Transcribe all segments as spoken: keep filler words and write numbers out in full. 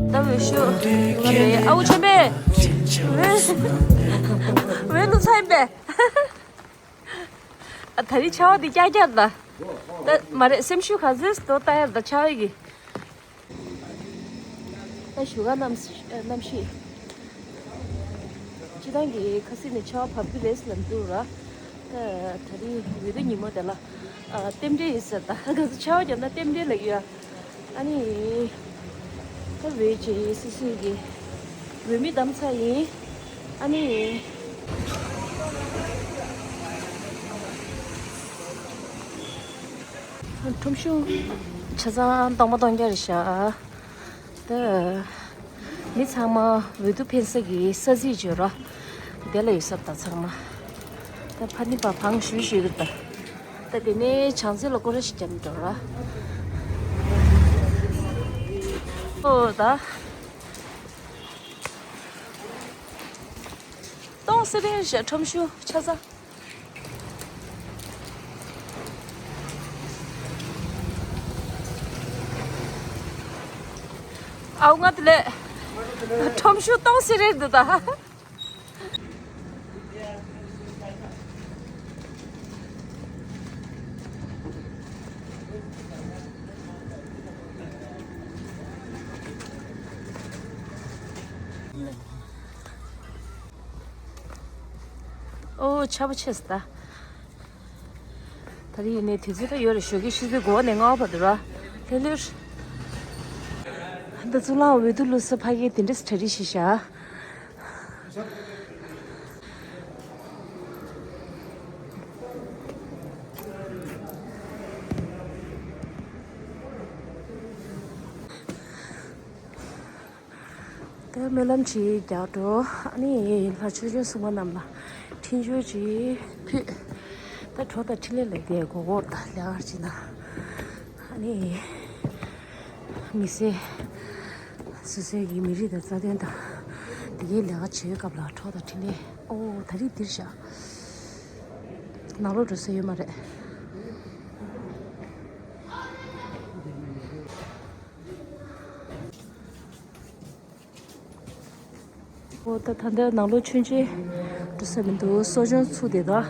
ད་འོས་ཤོག་ཨ་འུ་ཆེན་པས། འོས་ལུག་ཚ་ཡིན་པས། ཨ་ད་རིང་ཆར་པ་འདི་ཀྱག་ཀྱག་ད། ད་མ་རེད། སེམས་ཤུགས་ག་ཚོད་དོ་ལྟ་ཡར་ད་ཆར་པ་གི། ད་བཞུགས་སྒར་གནམ་གནམ་གཤིས། སྤྱིར་བཏང་གི་ཁ་སང་ནས་ཆར་པ་བབས་ཀྱི་རེད་ལབ་འདུག་ར། ད་ད་རིང་འོས་བསྡུ་ཉིན་མོ་དེ་ལ་ཨ་རྟེན་འབྲེལ་ཡིན་ཟེར། ད་ག་ཚོད་ཆར་པ་བརྒྱབ་ན་རྟེན་འབྲེལ་ལབ་ཀྱི་ཡོད། ཨ་ནི་ད་འོས་ཅི་སོ་སོའི་གི་འོས་མི་བདམས་ཚར་ཡིན། ཨ་ནི། ཁྲོམ་གཞུང་ཆ་ཚང་སྟོང་པ་སྟོང་རྐྱང་རེད་ཤག་ད་མི་ཚང་མ་འོས་བསྡུ་འཕེན་ས་གི་ས་ཚིགས་བརྗོད་རོགས། དེ་ལ་ཡོད་ས་ད་ཚང་མ། ད་ཕ་ནི་པ་བང་ཞུ་ཞུ་གི་ད། ད་དེ་ནས་བྱང་རྩེ་ལ་སྐོར་ར་ཞིག་བརྒྱབ་འགྲོ་ར། ཨོ་ད། སྟོང་སེ་རེད་ཤག་ཁྲོམ་གཞུང་ཆ་ཚང་། ཨའུ་ང་དེ་ལས་ཁྲོམ་གཞུང་སྟོང་སེ་རེད་འདུག་ད། ཨོ་ཆར་པ་ཆེ་སོང་ད། ད་རེས་ཡིན་ནའི་དུས་ཚོད་ད་ཡོད་རེད། ཞོགས་ཀའི་ཆུ་ཚོད་དགུ་པ་ནས་ལྔ་པ་བར་དུ་ར། ལྷོད་ལྷོད། ད་གཙུག་ལག་འོས་བསྡུ་བླུག་ས་ཕ་གིར་དེ་འདྲས་གྲ་སྒྲིག་བྱས་ཤག་ད་སྨོན་ལམ་ཅིག་རྒྱག་འགྲོ། ཨ་ནི་ལྷ་ཆོས་སྐྱོང་སྲུང་མ་རྣམས་ལ་འཕྲིན་བཅོལ་ཅིག་ཕུལ། ད་གྲོགས་དང་འཕྲིན་ལས་ལ་བསྡད་དགོས་སྐོར་དང་ལས་ཀར་ཅིག་ན། ཨ་ནི་མི་སེར་སོ་སོའི་གི་མི་རིགས་དང་རྩ་དོན་དང་དེ་གའི་ལས་ཀ་བྱེད་སྐབས་ལ་གྲོགས་དང་འཕྲིན་ལས། ཨོ་ད་རེས་འདིར་བཞག་ནང་ལོགས་འགྲོ་ས་ཡོད་མ་རེད། ཨོ་ད་ད་ལྟ་ནང་ལོགས་མཆོད་མཇལ་འགྲོ་ས་མི་འདུག་གསོ་སྦྱོང་ཚུགས་བསྡད་ད།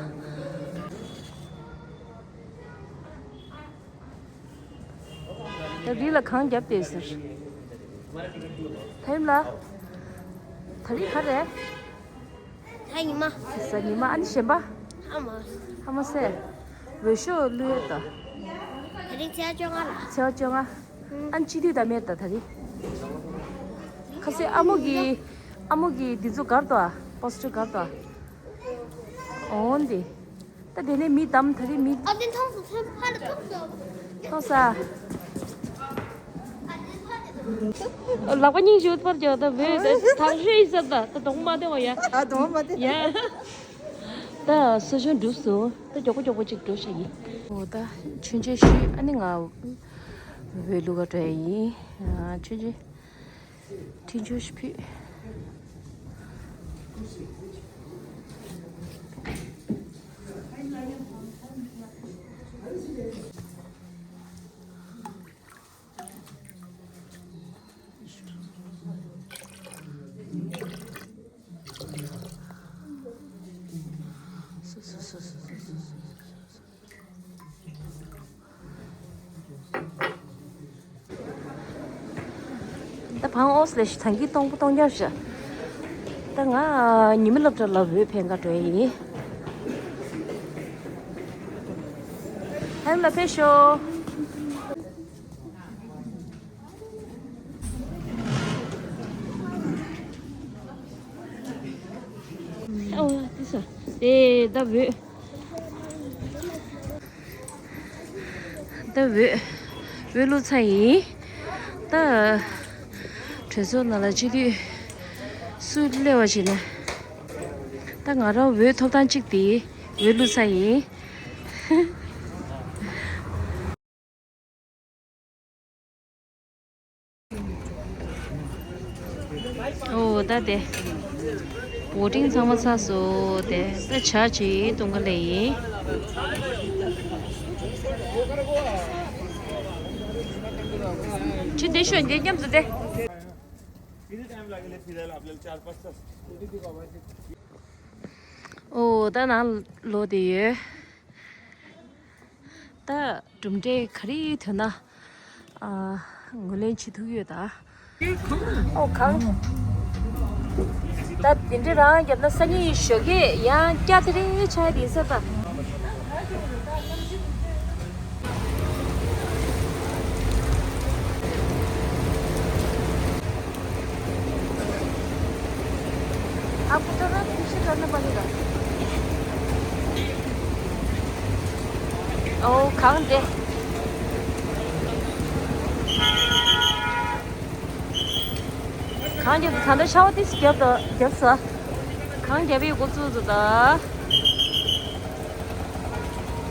ད་རི་ལ་གངས་བརྒྱབ་བསྡད་ཟེར། ཐ་ཡིམ་ལ། ད་རི་ག་རེད། ད་ཉི་མ། གཟའ་ཉི་མ། ཨ་ནི་གཞན་པ། ཧ་མ། ཧ་མ་སེ། འོས་ཤོག་བླུགས་ཡོད་ད། ད་རིང་ཚེས་པ་བཅོ་ལྔ་ལ། ཚེས་པ་བཅོ་ལྔ། ཨ་ནི་སྤྱི་འཐུས་ད་མེད་ད་ད་རིང་། ཁ་སེ་ཨ་མོ་གི། ཨ་མོ་གི་འདི་ཚོ་གར་དོ་ཨ། པོ་སི་ཊར་གར་དོ་ཨ། འོན་ཏེ། ད་དེ་ནས་མི་བདམས། ད་རིང་མི། ཨ་དེ་མཐོང་སོང་། ཕར་ལ་མཐོང་སོང་། མཐོང་ས། ལག་པ་གཉིས་ཞུ་ཕར་རྒྱག་ད་བོད་ད་ཐག་ཤོད་ཡིན་ས། ད་ད་གདོང་མ་བདེ་བ་ཡ། ཨ་གདོང་མ་བདེ། ཡ། ད་གསོ་སྦྱོང་གྲུབ་སོང་། ད་མགྱོགས་པོ་མགྱོགས་པོ་ཅིག་འགྲོ་ཤག་ཡིན། འོ་ད་མཆོད་མཇལ་ཞུས། ཨ་ནི་ང་བོད་ལུགས་ག་འགྲོ་ཡ་ཡིན། མཆོད་མཇལ། འཕྲིན་བཅོལ་ཞིག་ཕུལ། ད་བང་ཨོས་ལས་ཞིག་ཐང་གི་སྟོང་པོ་སྟོང་རྐྱང་ཞིག་ད་ང་ཉི་མ་སློབ་གྲྭ་ལ་འོས་འཕེན་ག་འགྲོ་ཡི་ཡིན། ཧན་ལ་ཕེབས་ཤོག་ཨོ་དེ་ས་དེ་ད་འོས། ད་འོས། འོས་བླུགས་ཚར་ཡིན། ད་གྲོས་ཚོགས་ནང་ལ་སྤྱི་འཐུས་སུ་སླེབས་པ་ཞིག་ན། ད་ང་རང་འོས་ཐོབ་ཐང་གཅིག་དེ་འོས་བླུགས་ཚར་ཡིན། ཨོ་ད་དེ། བོ་ཊིང་ཚང་མ་ཚར་སོང་། དེ་ད་ཇ་ཅིག་འཐུང་ག་སླེབས་ཡིན། ཁྱོད་འདི་ཤོད། འདི་མཉམ་དུ་དེ། किती टाइम लागेल फिरायला आपल्याला? चार पाच तास. ओ, ད་ནང་ལོག་བསྡད་ཡོད། ད་གྲུབ་འབྲས་ག་རེ་ཐོན་ན། ཨ། ངོས་ལེན་བྱེད་ཐུབ་ཡོད་ད། ཨོ་གང་། ད་དེ་འདྲ་རང་བརྒྱབ་ན་སང་ཉིན་ཞོགས་ཀས་ཡང་སྐྱ་དེ་རེ་ཆགས་དེ་ས་ད། आपको तो ना पीछे करना पड़ेगा। ओ, खाऊं दे। གང་རྒྱབ་ད་ད་ལྟ་ཤ་བ་ཏིས་རྒྱབ་ད་རྒྱབ་ས། གང་རྒྱབ་ཡོད་འགོ་བཙུགས་ད་ད།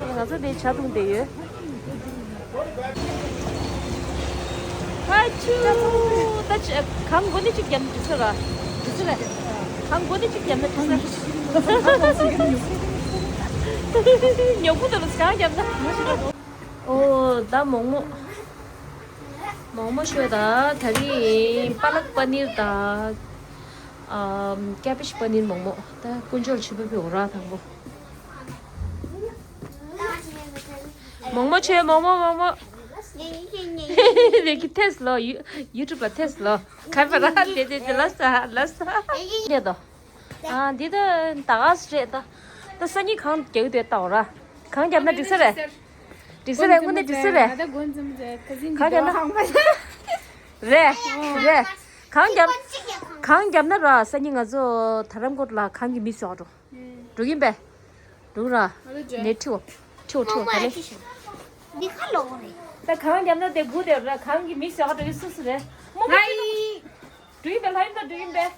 ང་ཚོ་དེ་ཇ་འཐུང་བསྡད་ཡོད། ཨ་ཆུ། ད་ཆུ་གང་མགོ་ནས་གཅིག་རྒྱབ་ན་འགྲིག་ས་ར། འགྲིག་ས་ར། གང་མགོ་ནས་གཅིག་རྒྱབ་ན་འགྲིག་ས། ཉོབ་པོ་ད་ལོ་གང་རྒྱབ་ན། ཨོ་ད་མོག་མོག་མོག་མོག་ཤོད་ད། ད་རིང་པ་ལག་པ་ནིར་ད། ཨམ། ཀེ་བེཇ་པ་ནིར་མོག་མོག་ད་དཀོན་མཆོག་ལ་མཆོད་པ་ཕུལ་འོ་ར་དང་པོ། མོག་མོག་ཆེ་མོག་མོག་མོག་མོག་རེ་གི་ཐེས་ལོ། ཡུ་ཡུ་ཊུབ་ལ་ཐེས་ལོ། ག་པ་ར་དེ་དེ་དེ་ལ་ས་ལ་ས། ལེ་དོ། ཨ་འདི་ད་ད་ག་ས་རེད་ད། ད་སང་ཉིན་གང་རྒྱག་དེ་ལྟ་འོ་ར། གང་རྒྱབ་ན་འགྲིག་ས་རེད། འགྲིག་ས་རེད་དངོས་གནས་འགྲིག་ས་རེད། གང་རྒྱབ་ན། རེད་རེད། གང་རྒྱབ། གང་རྒྱབ་ན་ར་སང་ཉིན་ང་ཚོ་དྷ་རམ་ཀོཊ་ལ་གང་གི་མི་ཤོག་འགྲོ། འགྲོ་གིན་པས། འགྲོ་ར། ནས་ཁྲིའོ། ཁྲིའོ་ཁྲིའོ་ད་ལེ། འདི་ཁ་ལོག་རེད། ད་གང་རྒྱབ་ན་དེ་དགུ་དེ་ར་གང་གི་མི་ཤོག་འགྲོ་གི་སུ་སུ་རེད། མོ་མོ། འགྲོ་གིན་པས་ལྷ་ཡིན་ད་འགྲོ་གིན་པས།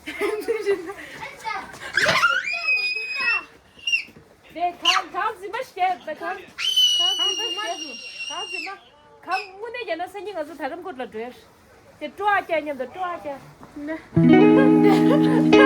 དེ་གང་གང་འཛིན་པ་ཞིག་གས་ད་གང་གང་འཛིན་པ་ཞིག་གས་གང་འཛིན་པ། གང་དངོས་གནས་རྒྱབ་ན་སང་ཉིན་ང་ཚོ་དྷ་རམ་ཀོཊ་ལ་འགྲོ་ཡ། དེ་སྤྲོ་བ་སྐྱ་མཉམ་དུ་སྤྲོ་བ་སྐྱ།